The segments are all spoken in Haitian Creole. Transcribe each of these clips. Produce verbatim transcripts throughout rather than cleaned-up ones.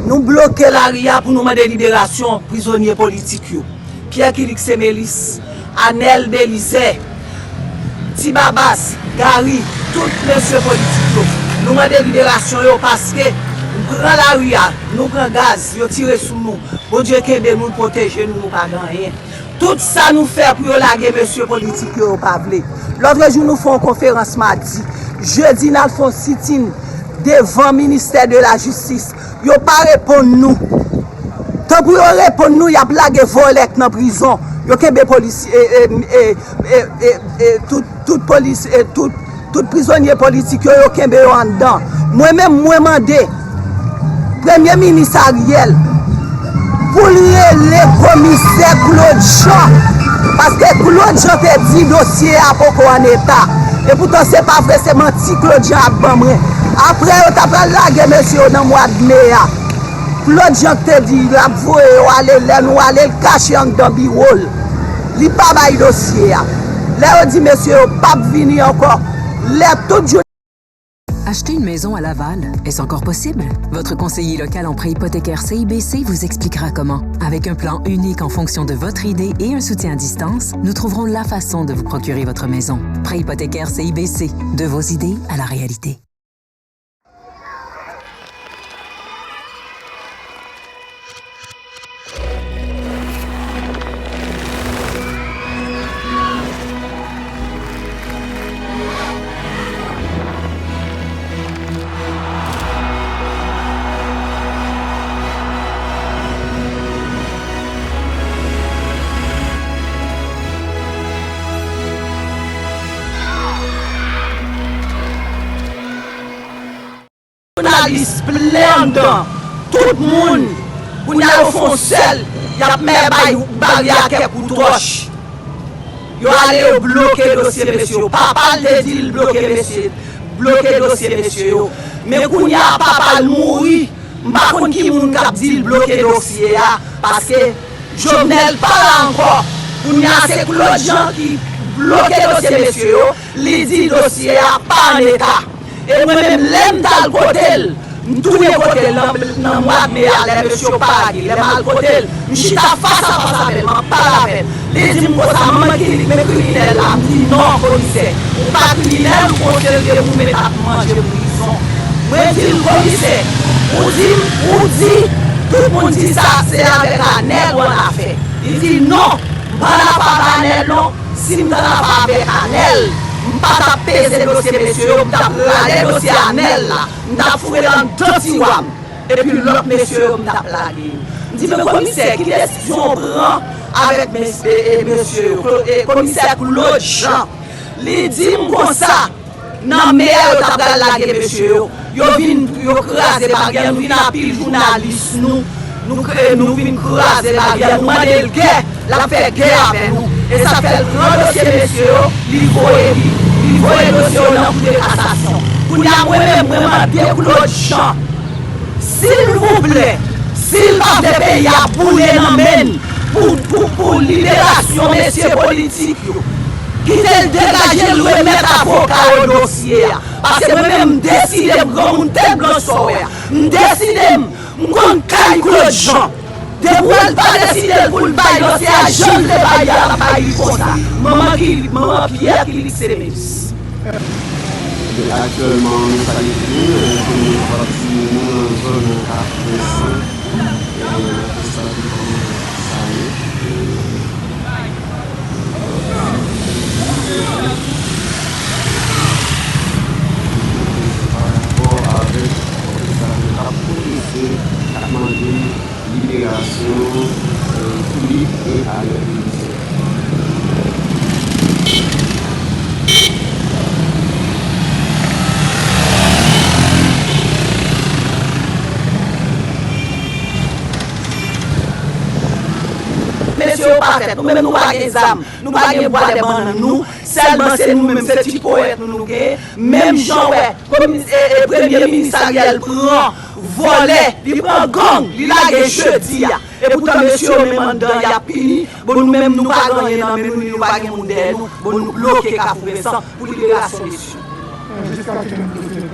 Nou bloke lari a pou nou mande liberasyon prizonye politik yo. Pierre Kilix Semelis, Anel Belizaire, Ti Babas, Gary, tout mesye politik yo. Nou mande liberasyon yo paske nou pran lari a, nou pran gaz, yo tire sou nou. Bondye kenbe nou, l pwoteje nou, nou pa gen anyen. Tout sa nou fè pou yo lage mesye politik yo, yo pa vle. Lòt jou nou fè yon konferans madi. Jedi n al fè yon sitin devan ministè de la jistis. Yo pa reponn nou. Tankou yo reponn nou, y ap lage vòlè k nan prizon. Yo kenbe polis, e, e, e, e, e, e, tout, tout polis, e, tout, tout prizonye politik yo, yo kenbe yo anndan. Mwen menm, mwen mande Premye Minis Ariel pou l rele komisè Claude Jean, paske Claude Jean te di dosye a poko an eta. Epoutan, se pa vre, se manti Claude Jean ap ban mwen. Apre, yo ta pral lage mesye yo nan mwa d me a. Claude Jean te di l ap voye yo ale, lè nou ale, l kache anndan biwo l. Li pa bay dosye a. Lè yo di mesye yo p ap vini ankò, lè tout jou. Acheter une maison à Laval, est-ce encore possible? Votre conseiller local en prêt hypothécaire C I B C vous expliquera comment. Avec un plan unique en fonction de votre idée et un soutien à distance, nous trouverons la façon de vous procurer votre maison. Prêt hypothécaire C I B C, de vos idées à la réalité. Jounalis plen anndan. Tout moun, kounye a yo fè yon sèl, y ap mè bay baryè a kèk woutwòch. Yo ale yo bloke dosye mesye yo. Papa l te di l bloke mesye, bloke dosye mesye yo. Men kounye a papa l mouri, m pa konn ki moun k ap di l bloke dosye a, paske Jovenel pa la ankò. Kounye a se Claude Jean ki bloke dosye mesye yo, li di dosye a pa an eta. E mwen menm, lè m t al kote l, m tounen kote l nan, nan mwa me a, lè mesye yo pa lage, lè m al kote l, m chita fas a fas avè l, m ap pale avè l. Li di m konsa, manman ki li, men kriminèl la? M di non, komisè, ou pa kriminèl, ou konfye l de ou menm t ap manje prizon. Mwen di l, komisè, ou di m, ou di, tout moun di sa, se avèk Anèl ou annafè. Li di non, m pa annafè avè Anèl non. Si m t annafè avèk Anèl, m pa t ap peze dosye mesye yo, m t ap rale dosye Anèl la, m t ap foure l anndan tiwa m, epi lòt mesye yo m t ap lage yo. M di men komisè, ki desizyon w pran avèk mes- e, e, mesye yo? Klo- e, komisè Claude Jean, li di m konsa, nan me a yo ta pral lage mesye yo. Yo vin, yo kraze baryè, nou vin anpil jounalis nou, nou kre- nou vin kraze baryè, nou mande l gè, l ap fè gè avè nou. E sa fè l pran dosye mesye yo, li voye li, li voye dosye yo nan kou de kasasyon. Kounye a mwen menm, mwen mande Claude Jean, silvouplè, si l pa vle peyi a boule nan men l pou, pou, pou liberasyon mesye politik yo, kite l degaje l remèt avoka yo dosye a. Paske mwen menm, m deside m, granmoun tèt blanch sa w wè a, m deside m, m konn kay Claude Jean. Depi w wè l pa deside l pou l bay dosye a, jan l te bay li a, l ap bay li konsa. Manman ki, manman Pierre Kilix Semelis. Aktyèlman, nou salye tout moun, kote nou pati, nou nan zòn Katresan, e, nan Konstantinople, sa ye. Pa rapò avèk sa k ap pwogrese, k ap mande liberasyon, e, Kilix e Anèl Belizaire. Mesye yo pa fèt, nou menm nou pa gen zam, nou pa gen bwa dè bannann nou, sèlman se nou menm, se ti powèt nou nou genyen, menm jan w wè komi- e, e, premye minis Ariel pran vòlè, li pran gang, li lage jedi a. Epoutan mesye yo menm anndan y ap pini, bon nou menm nou pa gen anyen nan men nou, ni nou pa gen moun dèyè nou, bon nou bloke Kafou Vensan pou liberasyon mesye.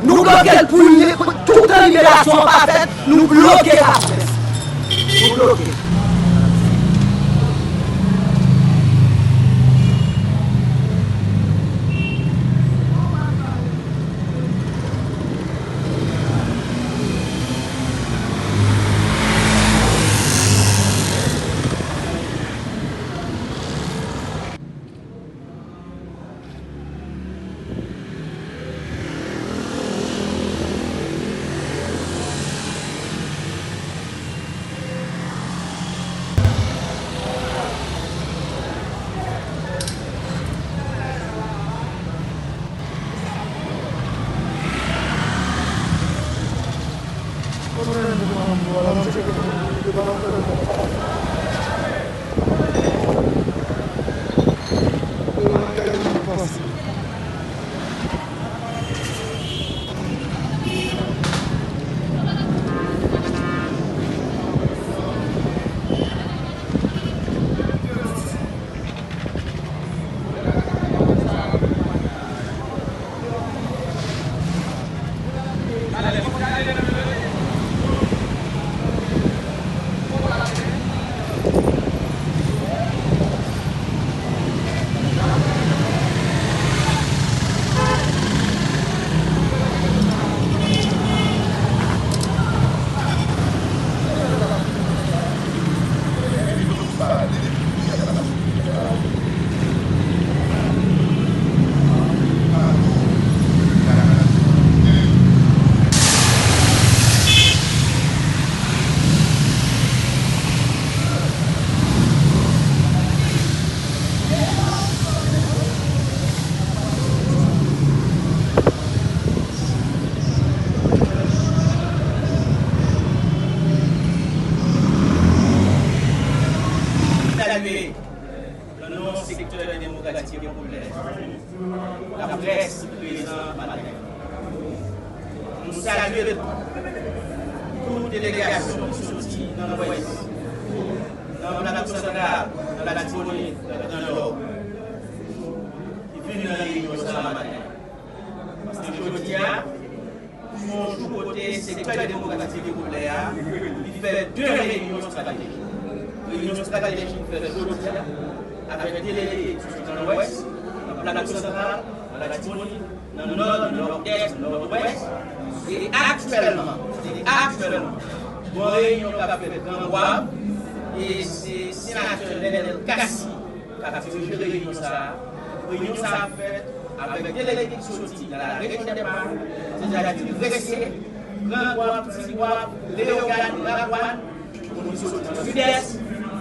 Nou bloke l pou li, pou toutan liberasyon an pa fèt, nou bloke Kapòs. Nou bloke. Salye nan non sektè demokratik e popilè, laprès prezan maten. Nou salye tou delegasyon ki soti nan Lwès, nan Plato Santral, nan Latibonit, nan Gran Nò, ki vin nan reyinyon sa a maten. Paske jodi a, se yon jou kote sektè demokratik e popilè a, li fè de reyinyon estratejik. Reyinyon estratejik fèt jodi a avèk delege ki soti nan Lwès, nan Plato Santral, nan Latibonit, nan Nò, Nòdès, Nòdwès. E aktyèlman, e aktyèlman, gon reyinyon k ap fèt Gran Gwav, e se senatè Nènèl Cassy k ap dirije reyinyon sa a. Reyinyon sa a fèt avèk delege ki soti nan larejyon Dèlma, sètadi Gresye, Gran Gwav, Ti Gwav, Leyogàn, Lagwàn, moun ki soti nan Sidès,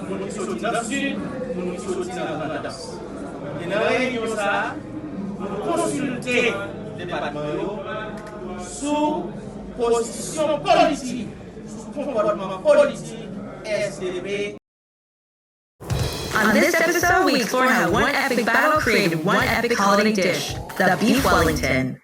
moun ki soti nan Sid, moun ki soti nan Grandans. E nan reyinyon sa a, nou konsilte depatman yo sou pozisyon politik, sou konpòtman politik S D P. On this episode, we explore how one epic battle created one epic holiday dish, the beef Wellington.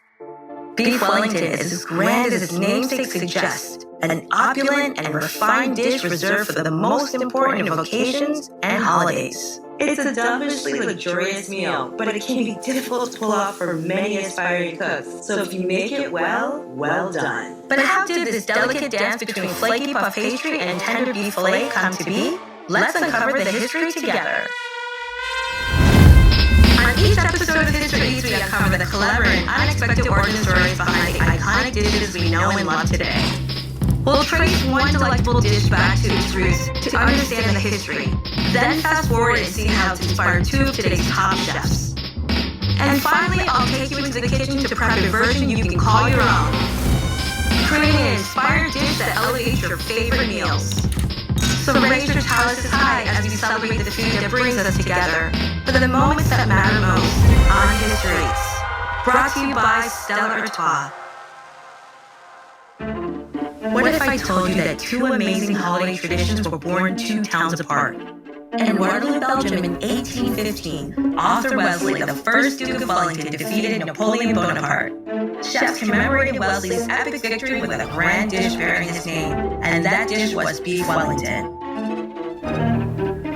Beef Wellington is as grand as its namesake suggests, an opulent and refined dish reserved for the most important of occasions and holidays. It's a devilishly luxurious meal, but it can be difficult to pull off for many aspiring cooks. So if you make it well, well done. But how did this delicate dance between flaky puff pastry and tender beef fillet come to be? Let's uncover the history together. On each episode of History Eats, we uncover the clever and unexpected origin stories behind the iconic dishes we know and love today. We'll trace one delectable dish back to its roots to understand the history, then fast forward and see how it's inspired two of today's top chefs. And finally, I'll take you into the kitchen to prep a version you can call your own, creating an inspired dish that elevates your favorite meals. So raise your chalices high as we celebrate the food that brings us together for the moments that matter most on History Eats. Brought to you by Stella Artois. What if I told you that two amazing holiday traditions were born two towns apart? In Waterloo, Belgium in eighteen fifteen, Arthur Wellesley, the first Duke of Wellington, defeated Napoleon Bonaparte. Chefs commemorated Wellesley's epic victory with a grand dish bearing his name, and that dish was beef Wellington.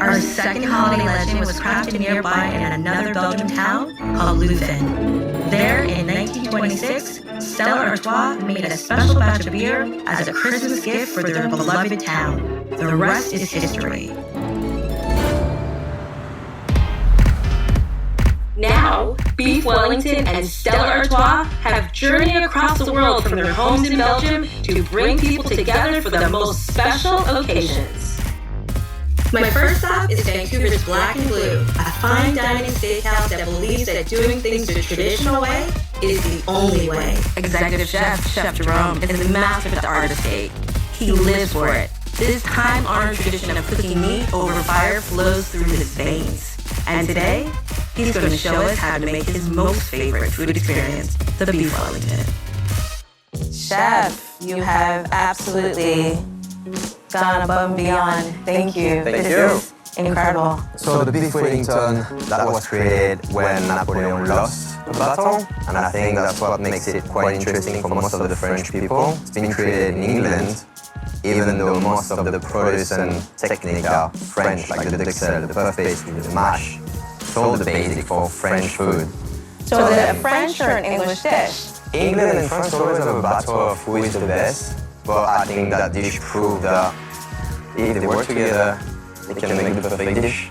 Our second holiday legend was crafted nearby in another Belgian town called Leuven. There, in nineteen twenty-six, Stella Artois made a special batch of beer as a Christmas gift for their beloved town. The rest is history. Now, Beef Wellington and Stella Artois have journeyed across the world from their homes in Belgium to bring people together for the most special occasions. My first stop is Vancouver's Black and Blue, a fine dining steakhouse that believes that doing things the traditional way is the only way. Executive chef, Chef Jerome, is the master of the art of steak. He lives for it. This time-honored tradition of cooking meat over fire flows through his veins. And today, he's going to show us how to make his most favorite food experience, the beef Wellington. Chef, you have absolutely gone above and beyond. Thank you. Thank This you. Is incredible. So the beef Wellington that was created when Napoleon lost the battle, and I think that's what makes it quite interesting for most of the French people. It's been created in England, even though most of the produce and technique are French, like the duxelle, the puff pastry, the mash. It's all the basic for French food. So is it a French or an English dish? England and France always have a battle of who is the best, but I think that dish proved that if they work together, they can make the perfect dish.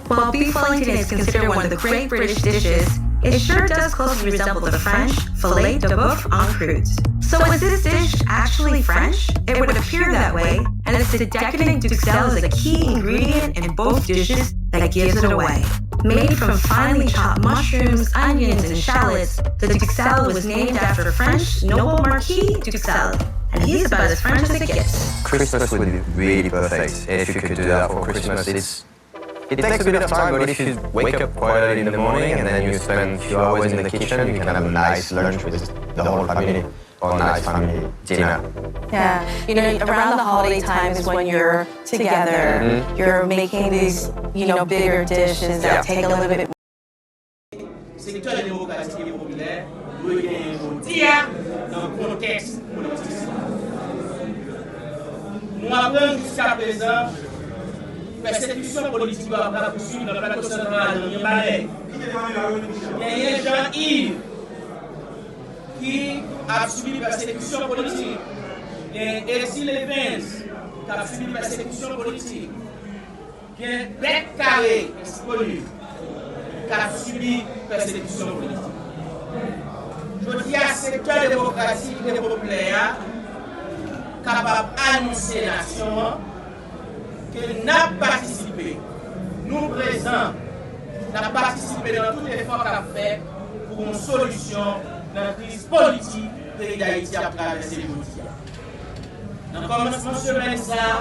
While beef Wellington is considered one of the great British dishes, it sure does closely resemble the French filet de bœuf en croûte. So is this dish actually French? It would appear that way, and it's the decadent duxelle is a key ingredient in both dishes that gives it away. Made from finely chopped mushrooms, onions, and shallots, the duxelle was named after French noble Marquis Duxelle, and he's about as French as it gets. Christmas would be really perfect if you could do that for Christmas. It's it takes a bit of time, but if you wake up quite early in the morning and then you spend a few hours in the kitchen, you can have a nice lunch with the whole family or nice family dinner. Yeah, you know, around the holiday time is when you're together, you're making these, you know, bigger dishes that take a little bit. Sektè demokratik e popilè dwe genyen jodi a nan kontèks politik sa. Nou aprann jiska prezan pèsekisyon politik yo ap rapousuiv nan Plato Santral, nan Mibalè. Genyen Jean Yves ki ap sibi pèsekisyon politik. Genyen Ezile Evens k ap sibi pèsekisyon politik. Gen Bèk Kare, Ensi Koni, k ap sibi pèsekisyon politik. Jodi a, sektè demokratik e popilè a kapab anonse nasyon an ke n ap patisipe, nou prezan, n ap patisipe nan tout efò k ap fèt pou yon solisyon nan kriz politik peyi Dayiti ap travèse jodi a. Nan kòmansman semèn sa a,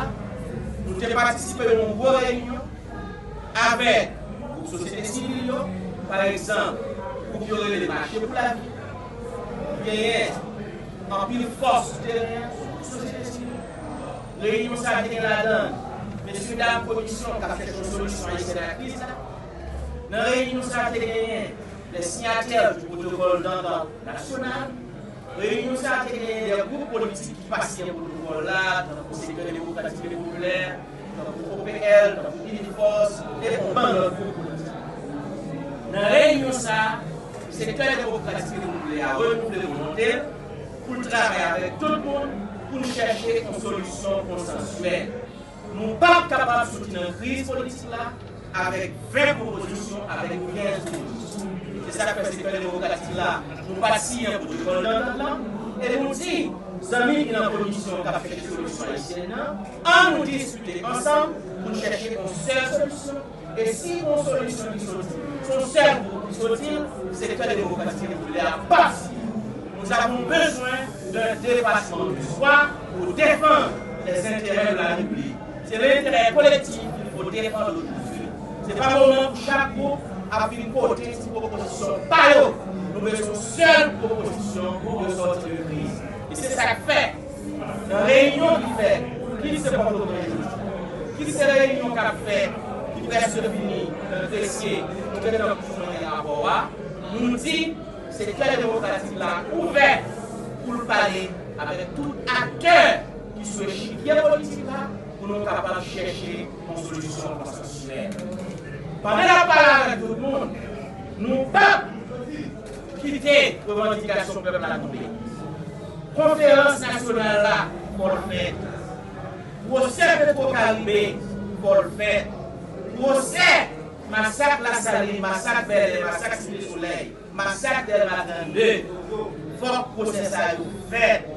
nou te patisipe nan yon gwo reyinyon avèk gwoup sosyete sivil yo, pa egzanp, gwoup yo rele Mache pou Lavi, ki genyen anpil fòs sou teren an, sou gwoup sosyete sivil. Reyinyon sa a te gen ladan l mesye dam komisyon k ap chèche yon solisyon ayisyèn a kriz la. Nan reyinyon sa a te genyen les signataires du protocole d'entente nationale. Reyinyon sa a te genyen de gwoup politik ki pa siyen pwotokòl la, tankou Sektè Demokratik e Popilè, tankou O P L, tankou Unifòs, e yon bann lòt gwoup politik. Nan reyinyon sa a, Sektè Demokratik e Popilè a renouvle volonte l pou l travay avèk tout moun pou n chèche yon solisyon konsansyèl. Nou p ap kapab soti nan kriz politik la avèk ven pwopozisyon, avèk kenz pwopozisyon. Se sa k fè Sektè Demokratik la, nou pa t siyen pwotokòl dantant lan, e nou di zanmi ki nan komisyon k ap chèche solisyon ayisyèn nan, ann nou diskite ansanm pou n chèche yon sèl solisyon. E si yon solisyon ki soti, se yon sèl gwoup ki soti l, Sektè Demokratik e Popilè a p ap siyen. Nous avons besoin d'un dépassement de soi pour défendre les intérêts de la République. Se lenterè kolektif ki fo defann ojodi. Se pa moman pou chak gwoup ap vin pote ti pwopozisyon pa yo. Nou bezwen yon sèl pwopozisyon pou resòti de kriz. E se sa k fè, nan reyinyon ki fèt, kit se Pòtoprens, kit se reyinyon k ap fèt, ki prèske fini nan Gresye, nou gentan plis ou mwen gen rapò a, nou di Sektè Demokratik la ouvè pou l pale avèk tout aktè ki sou echikye politik la, nou kapab chèche yon solisyon konsansyèl. Pandan n ap pale avèk tout moun, nou p ap kite revandikasyon pèp la tonbe. Konferans nasyonal la, fò l fèt. Pwosè Petwokaribe, fò l fèt. Pwosè masak Lasalin, masak Bèlè, masak Site Solèy, masak Dèlma trannde, fòk pwosè sa yo fèt.